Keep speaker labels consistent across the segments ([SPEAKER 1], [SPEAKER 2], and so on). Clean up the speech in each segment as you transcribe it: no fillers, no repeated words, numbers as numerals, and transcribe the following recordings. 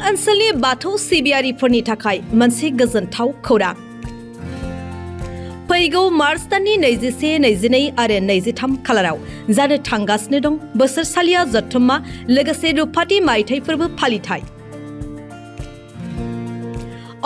[SPEAKER 1] ओनसोलनि बाथौ सिबियारिफोरनि थाखाय मोनसे गोजोनथाव खौरां। फैगौ मार्च दाननि 21, 22 आरो 23 खालाराव जानो थांगासिनो दं बोसोरसालिया जथुम्मा लोगोसे रुफाथि मायथाइ फोरबो फालिथाय।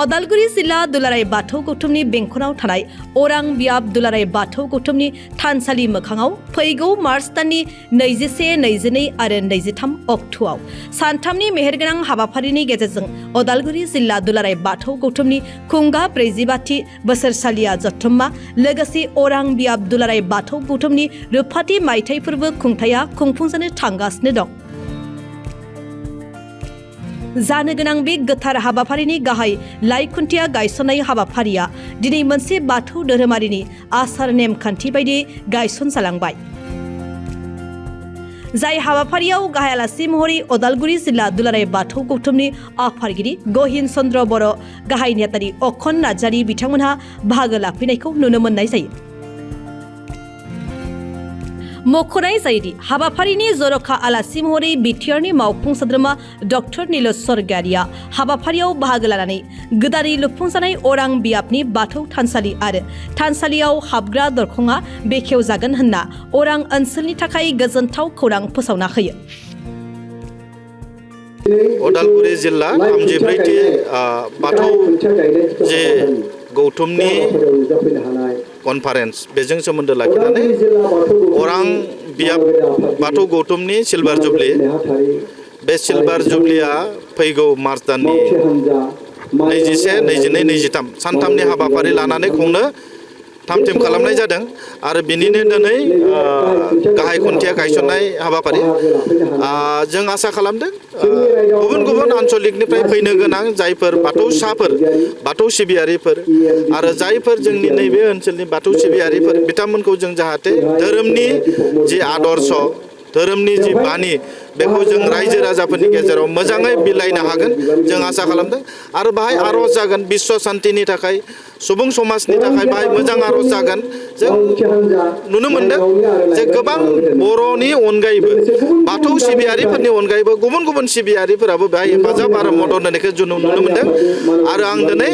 [SPEAKER 1] अदालगुरि जिल्ला दुलाराय बाथौ गौथुमनि बेंखनाव थानाय अरां बियाब दुलाराय बाथौ गौथुमनि थानसालि मोखाङाव फैगौ मार्च दाननि 21, 22 आरो 23 अक्ट'आव सानथामनि मेहेरगोनां हाबाफारिनि गेजेरजों अदालगुरि जिल्ला दुलाराय बाथौ गौथुमनि खुंगा 44थि बोसोरसालिया जथुम्मा लोगोसे अरां बियाब दुलाराय बाथौ गौथुमनि रुफाथि मायथाइ फोरबो खुंथाया खुंफुंजानो थांगासिनो दं। जानो गोनां बे गोथार हाबाफारिनि गाहाय लाइ खुन्थिया गायसननाय हाबाफारिया दिनै मोनसे बाथौ धोरोमारिनि आसार नेमखान्थि बायदियै गायसनजालांबाय। जाय हाबाफारियाव गाहाय आलासि महरै अदालगुरि जिल्ला दुलाराय बाथौ गौथुमनि आफादगिरि गहिन चन्द्र बर' गाहाय नेहाथारि अखन नार्जारि बिथांमोनहा बाहागो लाफैनायखौ नुनो मोननाय जायो। मख'नाय जायोदि हाबाफारिनि जर'खा आलासि महरै बिटिआरनि मावफुं सोद्रोमा डक्टर नीलज स्वर्गियारिया हाबाफारियाव बाहागो लानानै गोदानै लुफुंजानाय अरां बियाबनि बाथौ थानसालि आरो थानसालियाव हाबग्रा दरखङा बेखेवजागोन होनना अरां ओनसोलनि थाखाय गोजोनथाव खौरां फोसावना होयो।
[SPEAKER 2] अदालगुरि जिल्ला 34थि बाथौ जे गौथुमनि कनफारेन्स बेजों सोमोन्दो लाखिनानै अरां बियाब बाथौ गौथुमनि सिलभार जुबलि बे सिलभार जुबलिया फैगौ मार्च दाननि 21, 22, 23 सानथामनि हाबाफारि लानानै खुंनो थाम-थिम खालामनाय जादों आरो बिनिनो दिनै गाहाय खुन्थिया गायसननाय हाबाफारि जों आसा खालामदों गुबुन गुबुन आन्चलिकनिफ्राय फैनो गोनां जायफोर बाथौसाफोर बाथौ सिबियारिफोर आरो जायफोर जोंनि नैबे ओनसोलनि बाथौ सिबियारिफोर बिथांमोनखौ जों जाहाथे धोरोमनि जि आदर्श धोरोमनि जि बानि बेखौ जों रायजो राजाफोरनि गेजेराव मोजाङै बिलाइनो हागोन जों आसा खालामदों आरो बाहाय आर'ज जागोन बिश्व शान्तिनि थाखाय सुबुं समाजनि थाखाय बाहाय मोजां आर'ज जागोन। जों नुनो मोनदों जे गोबां बर'नि अनगायैबो बाथौ सिबियारिफोरनि अनगायैबो गुबुन गुबुन सिबियारिफोराबो बेहाय हेफाजाब आरो मदद होनायखौ जों नुनो मोनदों आरो आं दिनै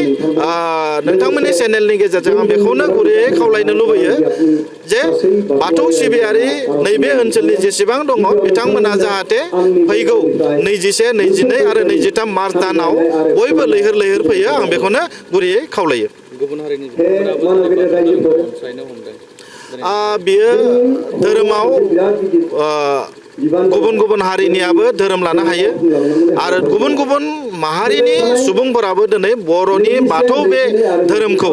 [SPEAKER 2] नोंथांमोननि चेनेलनि गेजेरजों आं बेखौनो गुरैयै खावलायनो लुबैयो जे बाथौ सिबियारि नैबे ओनसोलनि जेसेबां दङ बिथांमोना जाहाथे फैगौ 21, 22 आरो 23 मार्च दानाव बयबो लैहोर लैहोर फैयो आं बेखौनो गुरैयै खावलायो।
[SPEAKER 3] गुबुन हारिनि
[SPEAKER 2] बियो धोरोमाव गुबुन गुबुन हारिनियाबो धोरोम लानो हायो आरो गुबुन गुबुन माहारिनि सुबुंफोराबो दिनै बर'नि बाथौ बे धोरोमखौ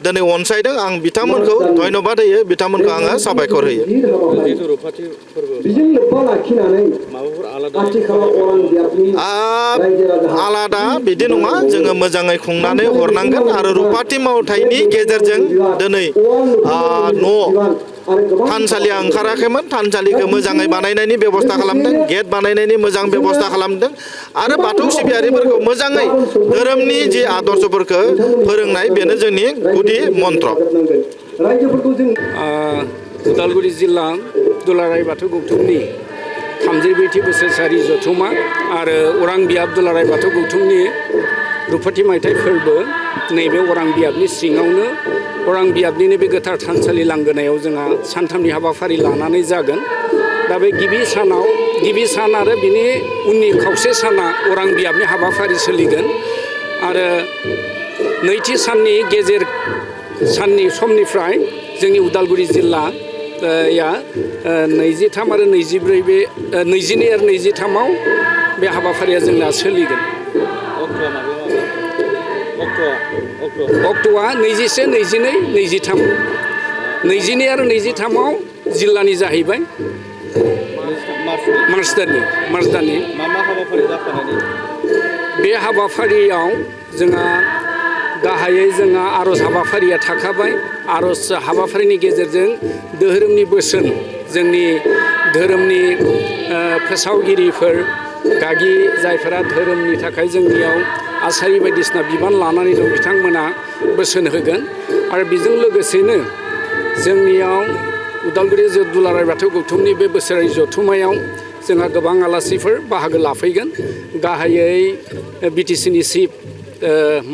[SPEAKER 2] दिनै अनसायदों आं बिथांमोनखौ धन्यबाद होयो बिथांमोनखौ आङो साबायखर होयो। आलादा बिदि नङा जोङो मोजाङै खुंनानै हरनांगोन आरो रुफाथि मावथायनि गेजेरजों दिनै न' थानसालिया ओंखाराखैमोन थानसालिखौ मोजाङै बानायनायनि बेबस्था खालामदों गेट बानायनायनि मोजां बेबस्था खालामदों आरो बाथौ सिबियारिफोरखौ मोजाङै धोरोमनि जि आदर्शफोरखौ फोरोंनाय बेनो जोंनि गुदि मन्त्र।
[SPEAKER 3] उदालगुरि जिल्ला दुलाराय बाथौ गौथुमनि 34थि बोसोरसारि जथुम्मा आरो अरां बियाब दुलाराय बाथौ गौथुमनि रुफाथि मायथाइ फोरबो नैबे अरां बियाबनि सिङावनो अरां बियाबनिनो बे गोथार थानसालि लांगोनायाव जोंहा सानथामनि हाबाफारि लानानै जागोन। दा बे गिबि सान आरो बिनि उननि खावसे साना अरां बियाबनि हाबाफारि सोलिगोन आरो नैथि साननि गेजेर साननि समनिफ्राय जोंनि उदालगुरि जिल्ला 23 आरो 24 बे 22 आरो 23आव बे हाबाफारिया जोंना सोलिगोन। अक्ट'आ 21, 22, 23 22 आरो 23आव जिल्लानि जाहैबाय मार्च दाननि बे हाबाफारियाव जोंहा गाहायै जोंहा आर'ज हाबाफारिया थाखाबाय आर'ज हाबाफारिनि गेजेरजों धोरोमनि बोसोन जोंनि धोरोमनि फोसावगिरिफोर गागि जायफोरा धोरोमनि थाखाय जोंनियाव आसारि बायदिसिना बिबान लानानै दं बिथांमोना बोसोन होगोन आरो बेजों लोगोसेनो जोंनियाव उदालगुरि दुलाराय बाथौ गौथुमनि बे बोसोरारि जथुम्मायाव जोंहा गोबां आलासिफोर बाहागो लाफैगोन गाहायै बिटिसिनि चिफ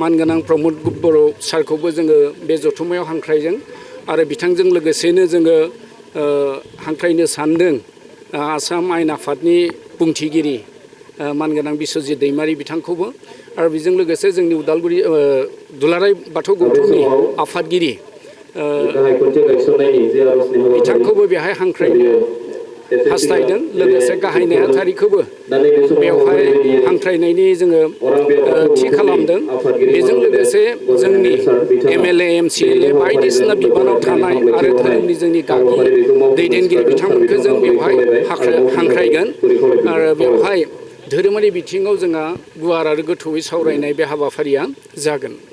[SPEAKER 3] मानगोनां प्रमद बर' सारखौबो जोङो बे जथुम्मायाव हांख्रायदों आरो बिथांजों लोगोसेनो जोङो हांख्रायनो सानदों आसाम आयेन आफादनि बुंथिगिरि मानगोनां बिस्वजित दैमारि बिथांखौबो आरो बेजों लोगोसे जोंनि उदालगुरि दुलाराय बाथौ गौथुमनि आफादगिरि बिथांखौबो बेहाय हांख्रायनो हास्थायदों लोगोसे गाहाय नेहाथारिखौबो बेवहाय हांख्रायनायनि जोङो थि खालामदों बेजों लोगोसे जोंनि MLA MCLA बायदिसिना बिबानाव थानाय आरो धोरोमनि जोंनि गागि दैदेनगिरि बिथांमोनखौ जों बेवहाय हांख्रायगोन आरो बेवहाय धोरोमारि बिथिङाव जोंहा गुवार आरो गोथौयै सावरायनाय बे हाबाफारिया जागोन।